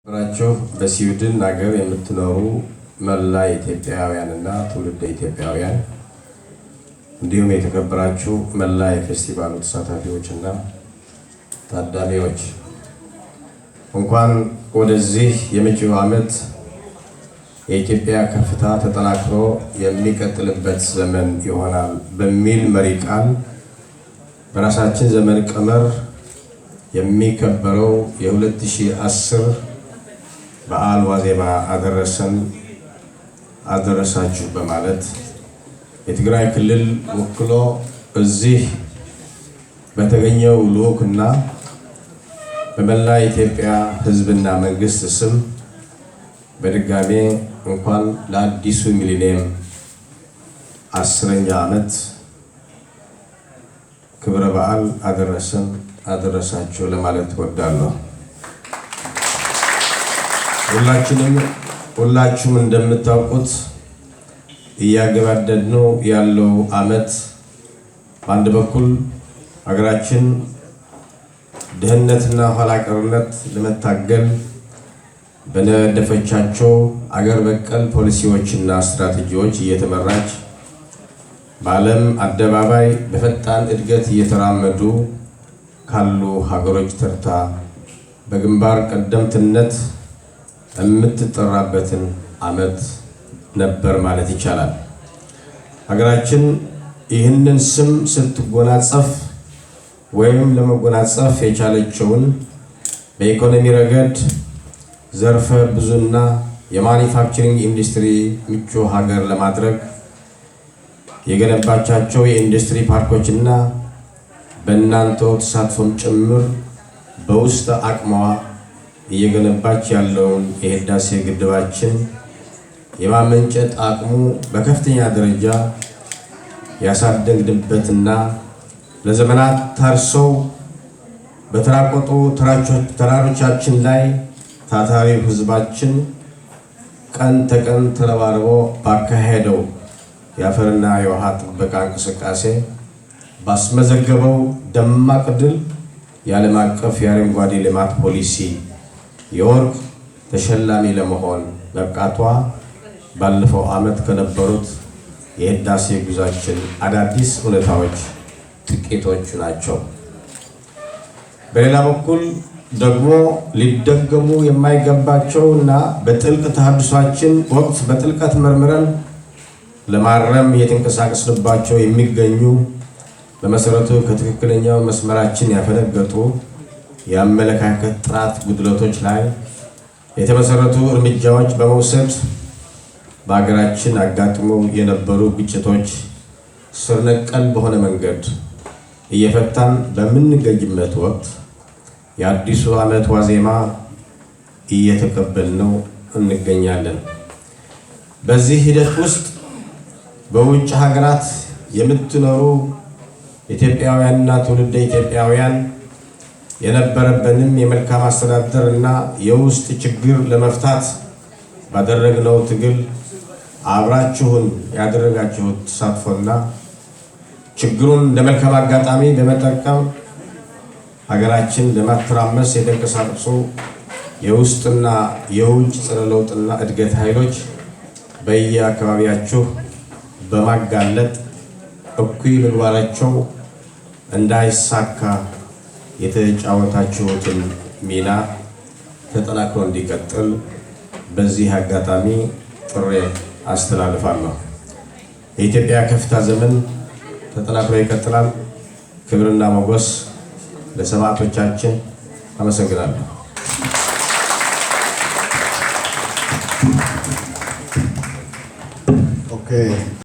ራችሁ በስዊድን ሀገር የምትኖሩ መላ ኢትዮጵያውያንና ትውልደ ኢትዮጵያውያን፣ እንዲሁም የተከበራችሁ መላ የፌስቲቫሉ ተሳታፊዎችና ታዳሚዎች፣ እንኳን ወደዚህ የመጪው ዓመት የኢትዮጵያ ከፍታ ተጠናክሮ የሚቀጥልበት ዘመን ይሆናል በሚል መሪ ቃል በራሳችን ዘመን ቀመር የሚከበረው የ2010 በዓል ዋዜማ አደረሰን አደረሳችሁ በማለት የትግራይ ክልል ወክሎ እዚህ በተገኘው ልዑክና በመላ ኢትዮጵያ ሕዝብና መንግስት ስም በድጋሜ እንኳን ለአዲሱ ሚሊኒየም 10ኛ ዓመት ክብረ በዓል አደረሰን አደረሳችሁ ለማለት እወዳለሁ። ሁላችንም ሁላችሁም እንደምታውቁት እያገባደድነው ያለው ዓመት በአንድ በኩል ሀገራችን ድህነትና ኋላ ቀርነት ለመታገል በነደፈቻቸው አገር በቀል ፖሊሲዎችና ስትራቴጂዎች እየተመራች በዓለም አደባባይ በፈጣን እድገት እየተራመዱ ካሉ ሀገሮች ተርታ በግንባር ቀደምትነት የምትጠራበትን ዓመት ነበር ማለት ይቻላል። ሀገራችን ይህንን ስም ስትጎናጸፍ ወይም ለመጎናጸፍ የቻለችውን በኢኮኖሚ ረገድ ዘርፈ ብዙና የማኒፋክቸሪንግ ኢንዱስትሪ ምቹ ሀገር ለማድረግ የገነባቻቸው የኢንዱስትሪ ፓርኮችና በእናንተው ተሳትፎም ጭምር በውስጥ አቅሟ እየገነባች ያለውን የህዳሴ ግድባችን የማመንጨት አቅሙ በከፍተኛ ደረጃ ያሳደግንበትና ለዘመናት ታርሰው በተራቆጡ ተራሮቻችን ላይ ታታሪው ህዝባችን ቀን ተቀን ተረባርቦ ባካሄደው የአፈርና የውሃ ጥበቃ እንቅስቃሴ ባስመዘገበው ደማቅ ድል የዓለም አቀፍ የአረንጓዴ ልማት ፖሊሲ የወርቅ ተሸላሚ ለመሆን መብቃቷ ባለፈው ዓመት ከነበሩት የህዳሴ ጉዟችን አዳዲስ እውነታዎች ጥቂቶቹ ናቸው። በሌላ በኩል ደግሞ ሊደገሙ የማይገባቸው እና በጥልቅ ተሃድሷችን ወቅት በጥልቀት መርምረን ለማረም እየተንቀሳቀስንባቸው የሚገኙ በመሰረቱ ከትክክለኛው መስመራችን ያፈነገጡ የአመለካከት ጥራት ጉድለቶች ላይ የተመሰረቱ እርምጃዎች በመውሰድ በሀገራችን አጋጥመው የነበሩ ግጭቶች ስር ነቀል በሆነ መንገድ እየፈታን በምንገኝበት ወቅት የአዲሱ ዓመት ዋዜማ እየተቀበልነው እንገኛለን። በዚህ ሂደት ውስጥ በውጭ ሀገራት የምትኖሩ ኢትዮጵያውያንና ትውልደ ኢትዮጵያውያን የነበረብንም የመልካም አስተዳደር እና የውስጥ ችግር ለመፍታት ባደረግነው ትግል አብራችሁን ያደረጋችሁት ተሳትፎና ችግሩን ለመልካም አጋጣሚ በመጠቀም ሀገራችን ለማተራመስ የተንቀሳቀሱ የውስጥና የውጭ ጸረ ለውጥና እድገት ኃይሎች በየአካባቢያችሁ በማጋለጥ እኩይ ምግባራቸው እንዳይሳካ የተጫወታችሁትን ሚና ተጠናክሮ እንዲቀጥል በዚህ አጋጣሚ ጥሪ አስተላልፋለሁ። የኢትዮጵያ ከፍታ ዘመን ተጠናክሮ ይቀጥላል። ክብርና ሞገስ ለሰማዕቶቻችን። አመሰግናለሁ። Okay.